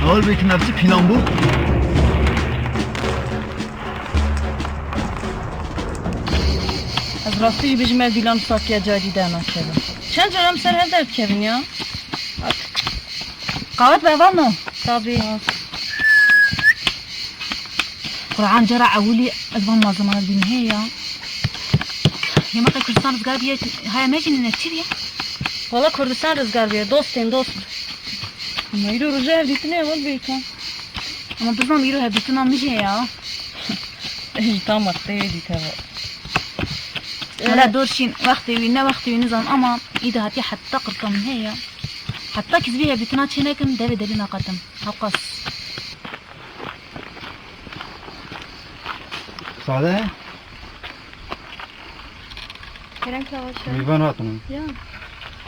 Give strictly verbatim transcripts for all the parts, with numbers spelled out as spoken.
Heval bêtin, ev çi plan bû? Ez rastî jî bijî me Dîlan sakiya carî dernakeve. Çend car em ser hev derdikevin ya? Qawet be heval no? Tabî. Quran cara ewilî ez van malzemana dibînim heye ya. Yema qey Kurdistan rizgar biye, haya me jî nîne çi biye? Wala Kurdistan rizgar biye, dostên dost. Ama îro roja hevdîtinê heval bêtin. Ama bizan îro hevdîtina min jî heye ya. Ji tam wextê wê dîte ve. Hala dor şîn, wextê wî, ne wextê wî nizan ama îdî hatiye heta qirka min heye ya. Heta ki ez vî hevdîtina çê nekim, devê derî naqetim. Hewqas. Sade. Kerem Kavaş. Mêvan hatin. Ya.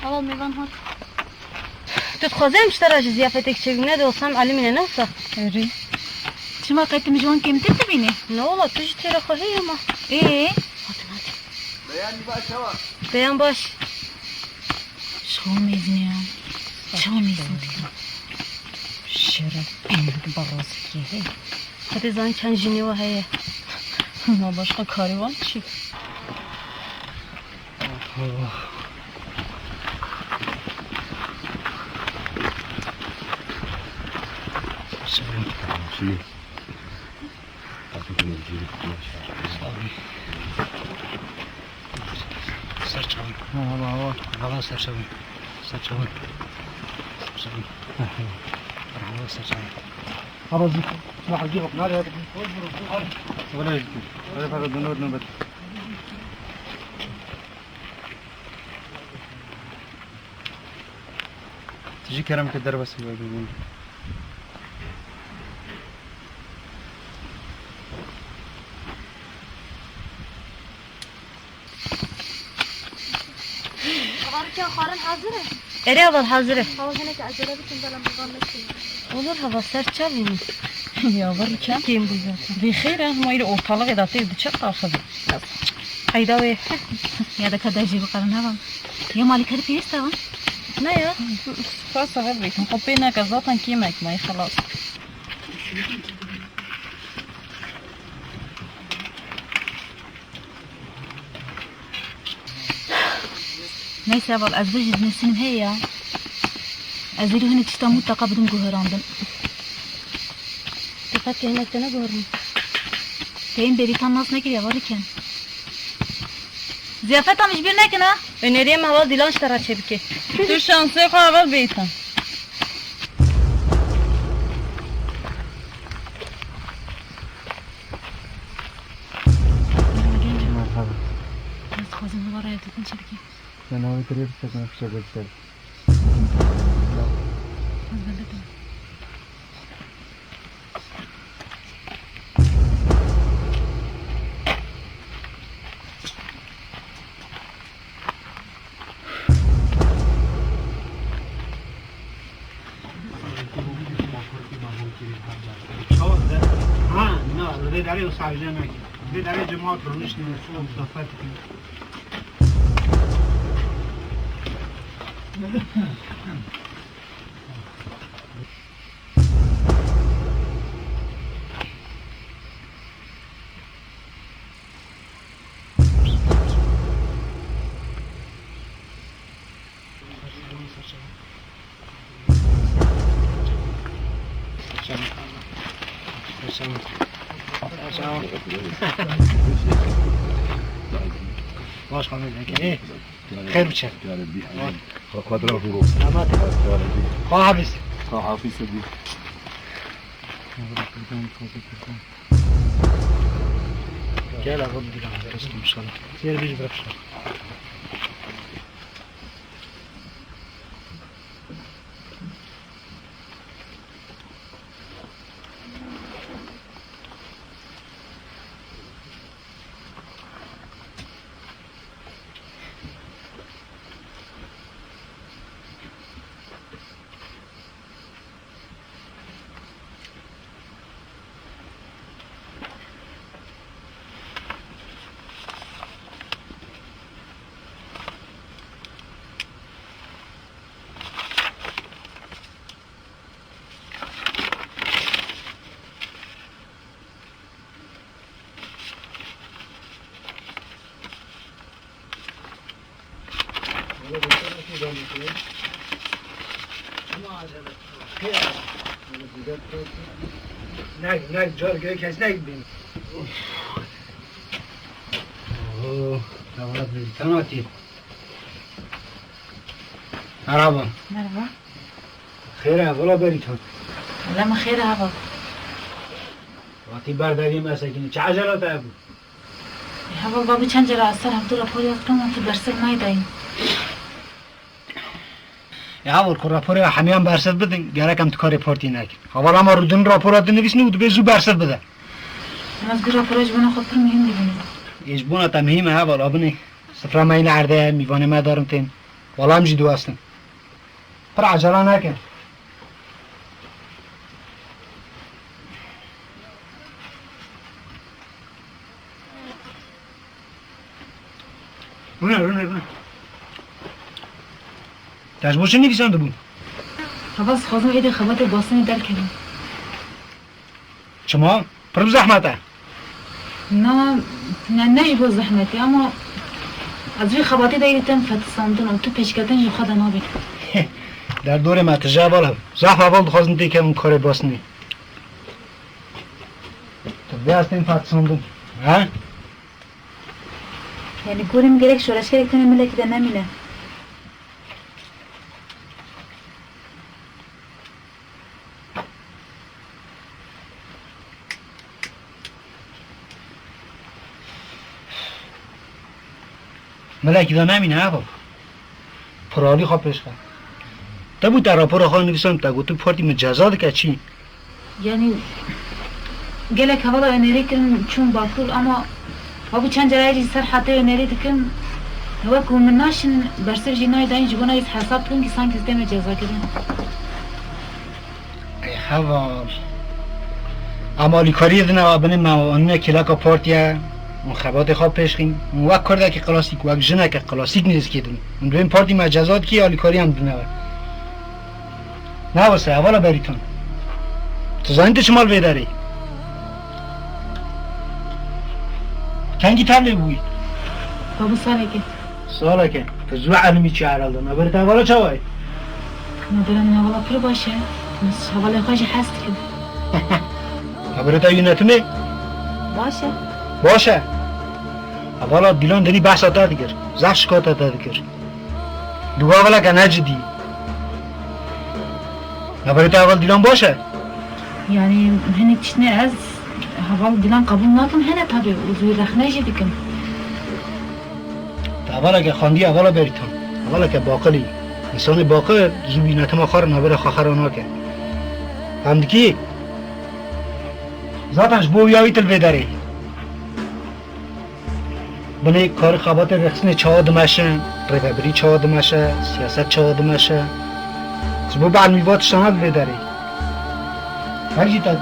Heval mêvan hat. Tu dixwazî em ji te re ji ziyafetek çêbî, ne de olsa em elimîne ne wisa? Erê. Çima qey tu min ji wan kêmtir dibînî? Ne wala, tu jî têra xwe heye ma. Ê? Hatin, hatin. Beyan baş, heval. Beyan baş. Çawa mezin ya? Çawa mezin dikim? Şeref, pînik barazî heye. Hadi zan çend jinê we heye. Ma başqa karê wan çi? Ser çavin. Merhaba, hava. Hava ser çavin. Ser çavin. Ser çavin. Merhaba, ser çavin. Hava zik. Şuna hagi bak, nereye hadi? Wala zik. Wala fara dönüyor nöbet. Tiji kerem ke derbasî werdibûn. Xwarin hazir e? Erê, heval hazir e. Heval hinek acele bikin, bela mêvan neşînin. Olur, heval ser çavî. Ya, var ki. Kêm bû zaten. Vê xêr e, hema îro ortalığı da tê diçe taxi bi. Qeyda wê. Ya da ka dejê bikarin heval. Ya malî kari pêwîst e van? Ne ya? Xwest heval bêtin. Xwe pê neke zaten kêmek me, xelas. Neyse heval, ez vê jî dinêsinim heye ya. Ez êrî hinek tişta mutlaka bidim guherandin. Dîqet ke hinek te neguherîn. Te yên Bêrîtan nas nekiriye, heval Rîken. Ziyafeta min ji bîr nekin ha. Öneriyê me heval Dîlan ji te re çêbike. Tu şansê xwe heval bêyî te. Merhaba. Ez dixwazim heval rêvdîtin çêbikî. Sen heval kirê bişte, sen fişek bişte. Ez bende te. Ha, na, li vê derê wisa hêja nake. Li vê derê cemaat rûniştine, sohbet dikin. Baş xanım, ê, xêr biçe. Xwe dira hûro. Selamet. Xwe hafîz. Xwe hafîz bî. Gel abi, bir dakika, dostum, inşallah. Gel, bir bırak şunu. Nek, nek, car gire kes nek bin. Oo, hevala Bêrîtan hatî. Merhaba. Merhaba. Xêr e, hevala Bêrîtan. Wele min xêr e, heval. Hatî ber deriyê me sekinî. Çi ecela te hebû? Heval, ba bi çend cara ez ser hevdu rapor yaz kirim, wan tu bersiv nayê dayî. Ya heval, ku raporê hemiyan bersiv bidin, gerek em tu karê partî nekin. Heval, hema rûdin rapora dinivîsîne û dibê zû bersiv bide. Em ez gu rapora ji bona xwe pir muhîm dibînim. Ê ji bona te muhîm e heval, a binê. Sifra me yine erdê ye, mîvanê me darin tên. Wala em jî diwestin. Pir ecela neke. Rûne, rûne, rûne. Te ji bo çi nivîsandibû? Heval, dixwazim êdî xebatê bastinê derkevim. Çima? Pir bi zehmet e. Na, ne, ne ji bo zehmetê, ama ez vê xebatê de yê tên fetisandin û tu pêşketin ji xwe de nabê. Derdorê me tije heval e. Zehf heval dixwazin têkevin karê bastinê. Tu vê ez tên fetisandin. He? Yani gorê min gerek şoreşgerek tenê milekî de nemîne. Milekî de nemîne heval. Piralî xwe pêş xe. Te bû te rapora xwe nivîsand, te gotu partî min ceza dike çi? Yani gelek hevala önerî kirin çûn Bakur ama hebû çend cara jî ser hetê önerî dikin. Wek ku min naşin bersiv jî nayê dayîn ji bona ez hesab dikim ki sanki ez tême cezakirin. Ey heval. Em alîkariyê dine we binê me, anîne kêleka partiye, hûn xebatê xwe pêş xîn. Hûn wek kurdekî klasîk, wek jineke klasîk nêzikê din. Hûn dibên partî me ceza dikî, alîkariya em dine we. Ne wese, hevala Berîtan. Tu zanî tu çima li vê derê? Kengî tevlê bûyî? Babû salekê. Saleke, tu zû elimî çi herhalde. Naberê te hevala çawa ye? Nabera min hevala pir baş e. Min hevalên xwe jî hez dikim. Naberê te yönetimê? Baş e. Baş e. Hevala Dîlan derî behsa te dikir. Zehf şikata te dikir. Dugaveleke ne cidî. Naberê te heval Dîlan baş e? Yani hinek tiştine ez heval Dîlan qebûl nakim, hene tabi, û zû rexne jî dikim. Te hevaleke xwendî hevala Berîtan. Hevaleke baqilî. Însanê baqil zû bînetima xwe re navbera xwe xera nake. Fem dikî? Zaten ji bo wî ya wî til vê derê. Binê karê xebatê rêxistinê çawa dimeşe, rêvebirî çawa dimeşe, siyaset çawa dimeşe. Ji bo bielmî va tiştana di vê derê. Her jî te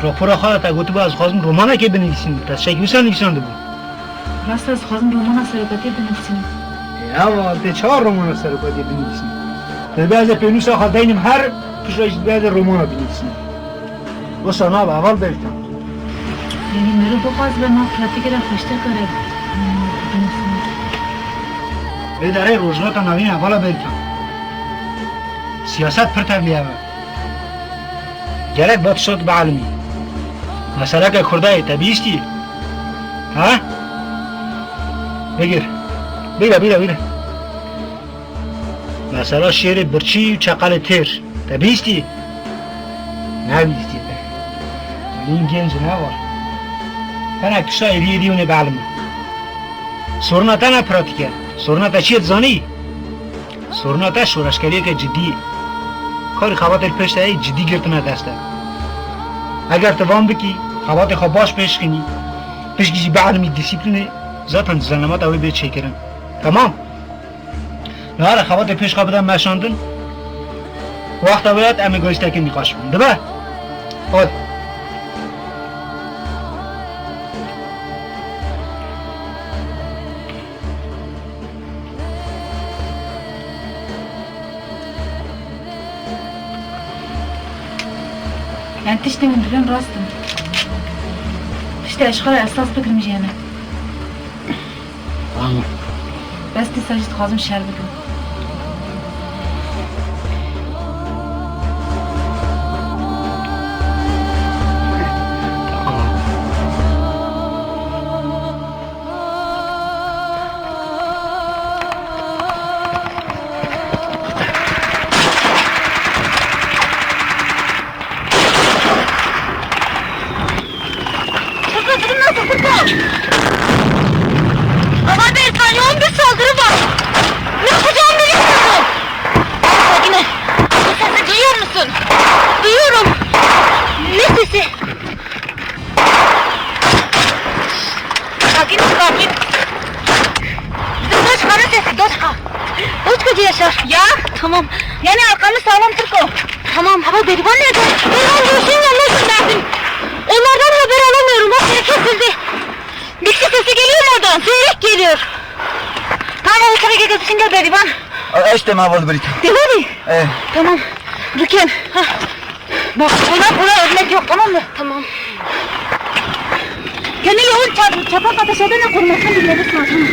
rapora xwe de te gotibû ez dixwazim romanekê binivîsînim. Te tiştekî wisa nivîsandibû? Rast e, ez dixwazim romana serokatiyê binivîsînim. Ewa, te çawa romana serokatiyê binivîsînî? Te dibê ez ê pênûsa xwe deynim her piştre jî dibê ez ê romana binivîsînim. Wisa nabe, heval Berîtan. Yanî meriv bixwazibe nav pratîkê de xweştir kare binivîsîne. Vê derê rojhilata navîn hevala Berîtan. Siyaset pir tevlî hev e. Gerek ba tişta tu bielimî. Meseleke Kurda ye, te bihîstî? Ha? Bigir. Bîre, bîre, bîre. Mesela şêrê birçî û çeqelê têr. Te bihîstî? Nebihîstî te. Lîn genc ne var. Tenek tişta êdî êdî hûnê bielime. Soruna te ne pratîk e. Soruna te çi ye dizanî? Soruna te şoreşgeriyeke cidî ye. Karê xebatê li pêş te ye cidî girtine dest e. Eger tu van bikî, xebatê xwe baş pêş xînî, pişkî jî bielimî dîsîplînê, zaten dizanemata wê bê çêkirin. Temam. Nare xebatê pêş xwe bide meşandin. Wexta wê hat em ê gayîstekê nîqaş bikin. Dibe? Hadi. Yani tiştê hûn dibên rast in. Tiştê ez ji xwe re esas bigirim jî hene. Tamam. Bes dîsa jî dixwazim şer bikim. Tamam. Yani arkamı sağlam tut o. Tamam. Ama Berivan nerede? Berivan göğsünün yanına gönderdim. Onlardan haber alamıyorum. Bak, seni kesildi. Bitki sesi geliyor mu oradan? Seyrek geliyor. Tamam, o tarafa gel, gel, Berivan. Eşte ma bol Berivan. Değil mi? Eh. Tamam. Rüken. Ha. Bak, buna, buna örnek yok, tamam mı? Tamam. Kendi yolun çarpı, çapak ateş edene korumasını bilmemiz lazım.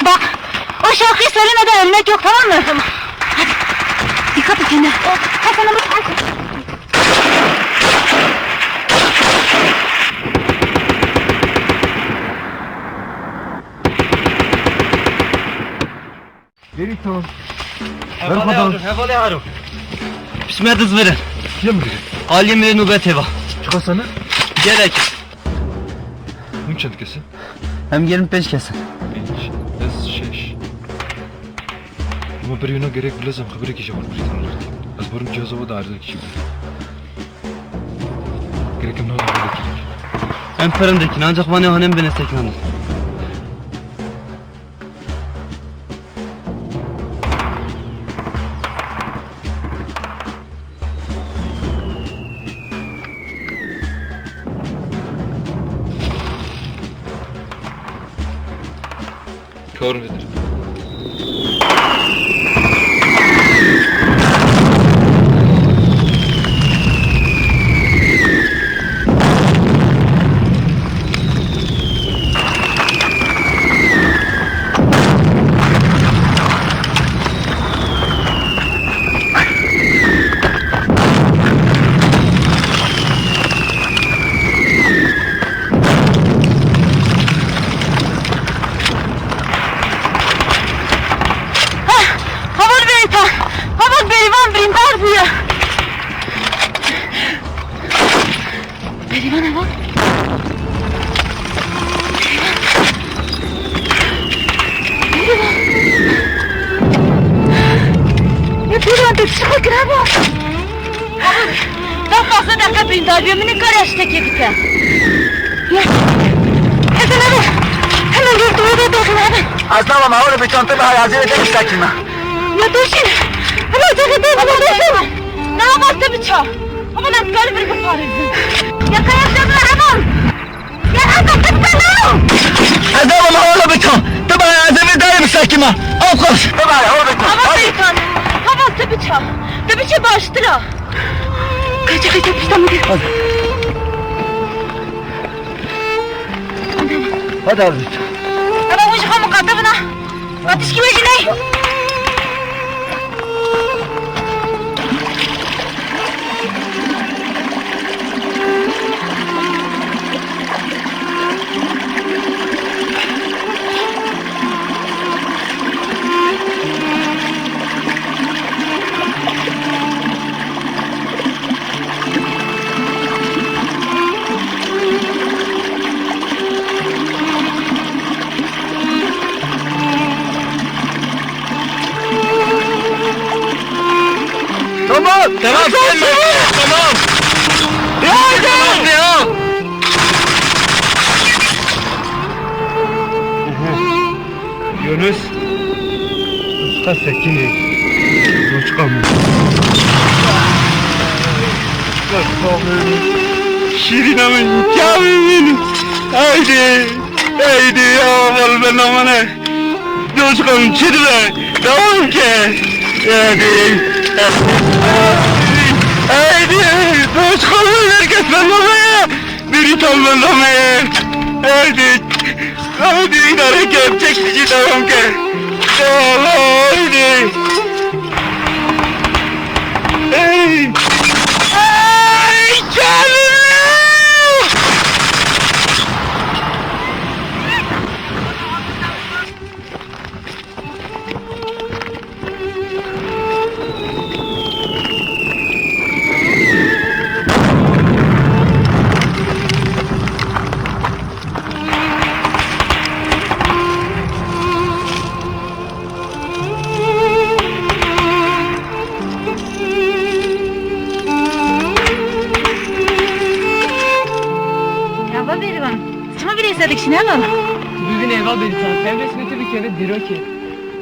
Bak, o şarkıyı söylemeden ölmek yok, tamam mı? Tamam. Hadi, dikkat et kendine. Kaç tane vur, kaç. Berivan. Hevalê Harun, hevalê Harun. Pismê diz vire. Yem vire. Aliyê min nobet heva. Çiqa sene? Gelek. Hûn çend kes in? Em gelin pênc kes in. Pênc. Ez şeş. Ama berî wina gerek bilez em xeberekî ji wan birî. Ez barim cihaza we de erdekî bû. Gerek em nava xeberekî. Em pir em dikin, ancak vanê hanem bine seknandin. Kör müdür? Heval Berivan, heval Berivan birîndar bûye. Berivan heval. Berivan. Ya Berivan, te çi xwe kira bû? Daha fazla dakika birîndar bûye, min nikare tiştekê bike. Ya. Hemen, hemen. Hemen dur, dur, dur, dur, hemen. Aslan, ama oğlum, bir çanta daha hazır edin, sakin ha. Ya dur şimdi. Hemen dur, dur, dur, dur, dur. Ne yaptı bıçağı? Ama lan böyle bir kaparıydı. Ya kayaklarına hemen. Ya hemen, hemen, hemen. Aslan, ama oğlum, bir çanta. Tamam, hazır edin, sakin ha. Al koş. Tamam, oğlum, bir çanta. Ama şeytan. Hava tabii çağ. Tabii çağ baştıra. Kaç, kaç, kaç, tamam. Hadi abi. Ama bu çıkan mı katta buna? Atış gibi ne? Tamam. Tamam, tamam, tamam. Tamam, tamam. Ya, ya. Tamam ya. Yunus. Doçka sekinê. Doçka min. Şîrîna min, çavê min. Haydi. Haydi ya, bal ben amane. Doçka min çi dibe? Devam ke. Haydi. Haydi. Doçka min herkes ben amane. Biri tam ben amane. Haydi. Haydi, idare ke, çek bizi, devam ke. Haydi. Hey. Hey, canım. Dikişîne heval. Tu bibîne heval Bêrîsan. Ev resmê tu bikeve dîrokê.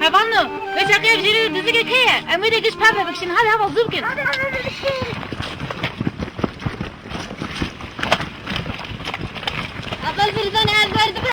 Hevalno, vê çaxê ev jêrê dizikek heye. Em wê de giş pembe bikişînin. Hadi heval zû bikin. Heval Bêrîsan ez ber